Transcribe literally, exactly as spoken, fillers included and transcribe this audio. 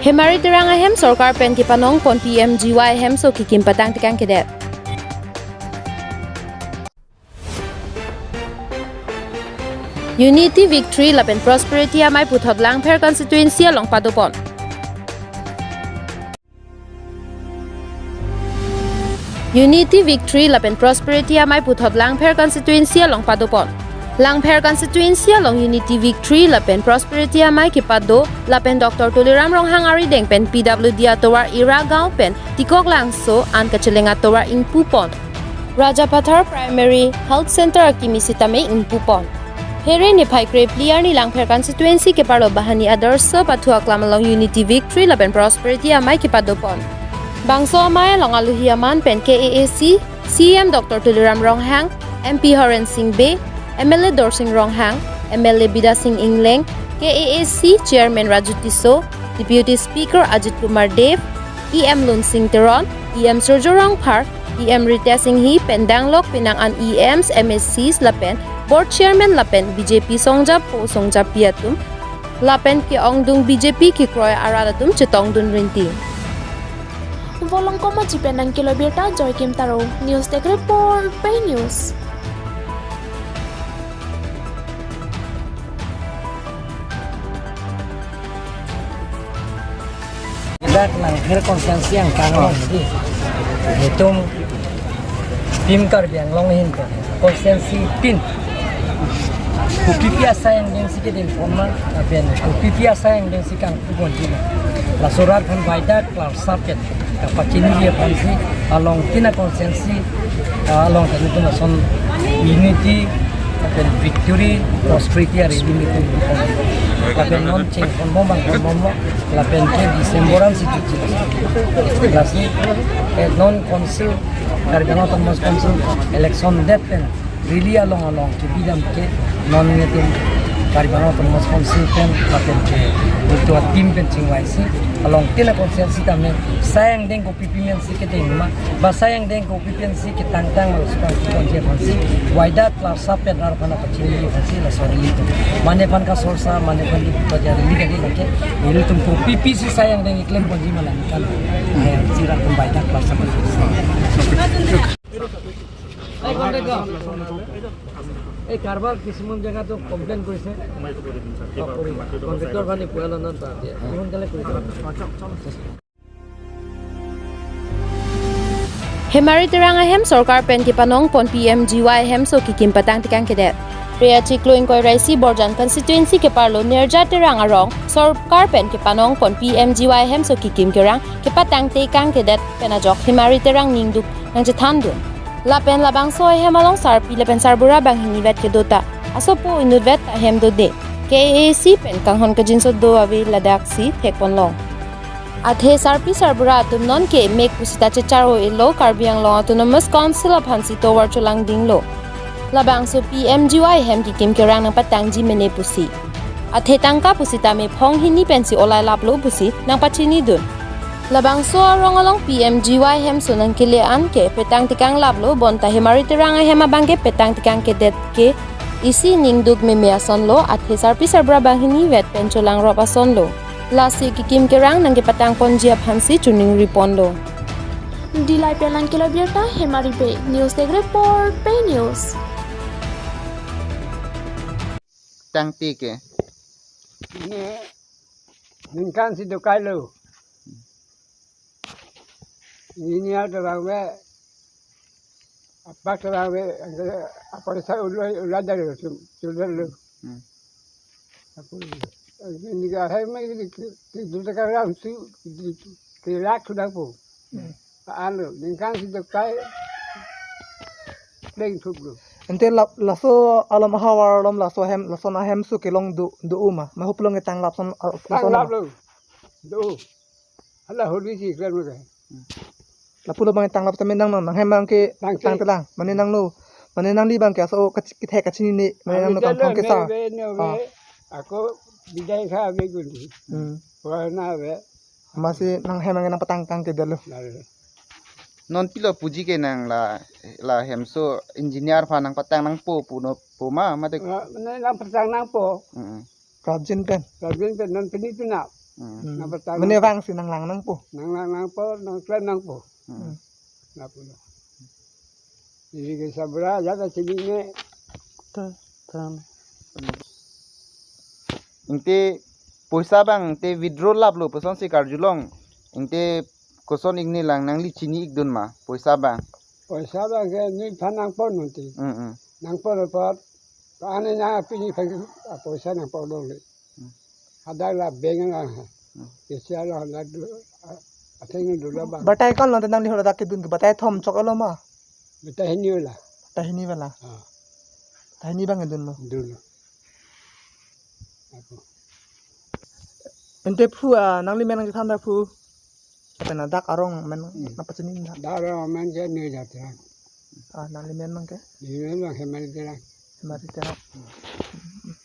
Hemari Terang ahem sorkar pen kepanong pon P M G Y hemso kekim patang tekang kedet. Unity Victory lapen Prosperity amei puthot Langpher constituency along padopon. Unity Victory lapen Prosperity amei puthot Langpher constituency along padopon. Langpher constituency along Unity Victory lapen Prosperity amei kepado lapen Doctor Tuliram Ronghang arideng pen P W D atovar Ira Gaon pen Tikok Langso an kacheleng atovar ingpupon. Rajapathar Primary Health Center akimi sitame ingpupon. Phere niphai krepli arni Langpher constituency keparlo Bahani Adarsha pathu aklam along Unity Victory lapen Prosperity amei kepadopon. Bangso amei along alohi aman pen K A A C C E M Doctor Tuliram Ronghang, M P Horen Sing Bey, M L A Dorsing Ronghang, M L A Bidya Sing Engleng, K A A C Chairman Raju Tisso, Deputy Speaker Ajit Kumar Dev, E M Lunsing Teron, E M Surjya Rongphar, E M Ritesh Enghi pen danglok penang an E Ms, M A Cs lapen Board Chairman lapen B J P songjapo songjapi atum lapen ke-ongdung B J P kekroi arat atum chetongdun rinti. Volongkom Aji pen nangkelo birta Joykim Taro, News Desk Report, Pei News. Dak Langpher constituency angkang along di. Itum Team Karbi Anglong ahin pen constituency tin. Kopipi asai angdeng si kedeng pon ma, lapen kopipi asai angdeng si kangpu ponji ma. Laso rat aphan baida klarsa pen kapachiniji aphansi along tin a-constituency, ah, along tani itum ason Unity, lapen Victory, Prosperity a-rally itum. Lapen non cheng ponbom bang ponbomlo, lapen ke December an si chuchi. Lasi, eh, non council, Karbi Anglong Autonomous Council election det pen rally along along kebi dam ke non nelitum Karbi Anglong Autonomous Council pen lapen ke itum a-team pen chingvaisi along tin a-constituency tame sai angdeng kopipi pen si kedeng ma, ba sai angdeng kopipi pen si ketangtang ma, laso kangpu ponji aphansi baida klarsa pen rat aphan pachiniji aphansi laso rally itum. Mane aphan kasorsa, mane aphan di paja rally kali lake, ilitum kopipi si sai angdeng keklem ponji ma langkan. Eh, si rat atum baida klarsa pen. এই কাৰোবাৰ কিছুমান জেগাতো কমপ্লেইন কৰিছে। কণ্ট্ৰেক্টৰ কাৰণে পুৱাই লনা, সোনকালে কৰি দিব। Hemari Terang ahem sorkar pen kepanong pon P M G Y hemso kekim patang tekang kedet. Priya chiklo ingkoi ra isi Borjan constituency keparlo Nerja Terang arong sorkar pen kepanong pon P M G Y hemso kekim kerang kepatang tekang kedet pen ajok Hemari Terang ningduk nangchethandun. Lapen labangso ahem along sarpi lapen sarbura banghini vet kedo ta asopo inut vet ahem dode. K A A C pen kanghon kajinso do ave ladak si thekponlong. Athe sarpi sarbura atum non ke mek pusita chechar o elo Karbi Anglong Autonomous Council aphansi tovar cholangdinglo. Labangso P M G Y hem kekim kerang nangpatangji mene pusi. Athe tangka pusitame phonghini pensi olai laplo pusi nangpachinidun. Labangso arong along P M G Y hemso nangkele an ke petang tekang laplo, bonta Hemari Terang ahem abang ke petang tekang kedet ke isi ningduk meme asonlo, athe sarpi sarbura banghini vet pen cholangrop asonlo. Lasi kekim kerang nangkepatang ponji aphansi choningri ponlo. Dillai pen nangkelo birta Hemari Bey, News Desk Report, Pei News. Tangte ke. Ne, ningkan si dokailo. Ini ada bang be. Apa tu bang be? Apa sa ulo ulo dari tu tu lo. Hmm. Apa ini? Ini ka hai mai ini ke, ke duta ka ram su ke lak sudah po. Hmm. Anu, ningkan si dokai pleng thup lo. Ante la-, laso alam ahavar alam laso hem, laso na hem su kelong do, do uma. Mahuplong ke tanglap son, ah, laso na. Tanglap lo. Do. Hala holi si klan mo ke. Lapulo bang tanglap tame nang nang hem bang ke tang ke tangte lang. Mane nangno. Mane nangli bang ke aso kach-, kithek kachinine. Mane nangno kangthong kesa. Be, no be. Ah. Ako bidai kha be gundi. Hmm. Purana be. Amatsi nang hem nangpatang tang ke dalo. Dalo. Non pilo puji ke nang la, la hemso engineer aphan nangpatang nangpo puno po ma mate. Ah, nang, nangpatang nangpo. Mm-mm. Prabjin pen. Prabjin pen non pini pina. Hmm. Hmm. Nangpatang. Mane nangpo. Vangsi nanglang nangpo. Nanglang nangpo, nangklem nangpo. Hmm. Hmm. Lapulo. Jadi ke sabra jata chinine. Ta, ta. Ingte poisa abang te withdraw laplo pusonsi karjulong. Ingte koson ingnilang nangli chini ikdun ma poisa abang? Poisa abang ke nephan nangpon nanti. Hmm, hmm. Nangpon apot. Ane na pini phan, ah, poisa nangpon longle. Hmm. Hadak la bank la. Hmm. Kesi alo hadak do, ah, atheng do la bang. Batai ko-an lo te nangli hadak kedun ke, batai thom chok lo ma? Batai hini la. Batai hini bala. Ah. Batai hini abang dunlo. Dunlo. Ako. Ingte phu, ah, nangli men nangchethan ta phu. Lapen ladak arong men. Hmm. Nangpachini na. Dak arong men ke Nirja Terang. Ah, nangli men abang ke? Neli men abang Hemari Terang. Hemari Terang. Hmm.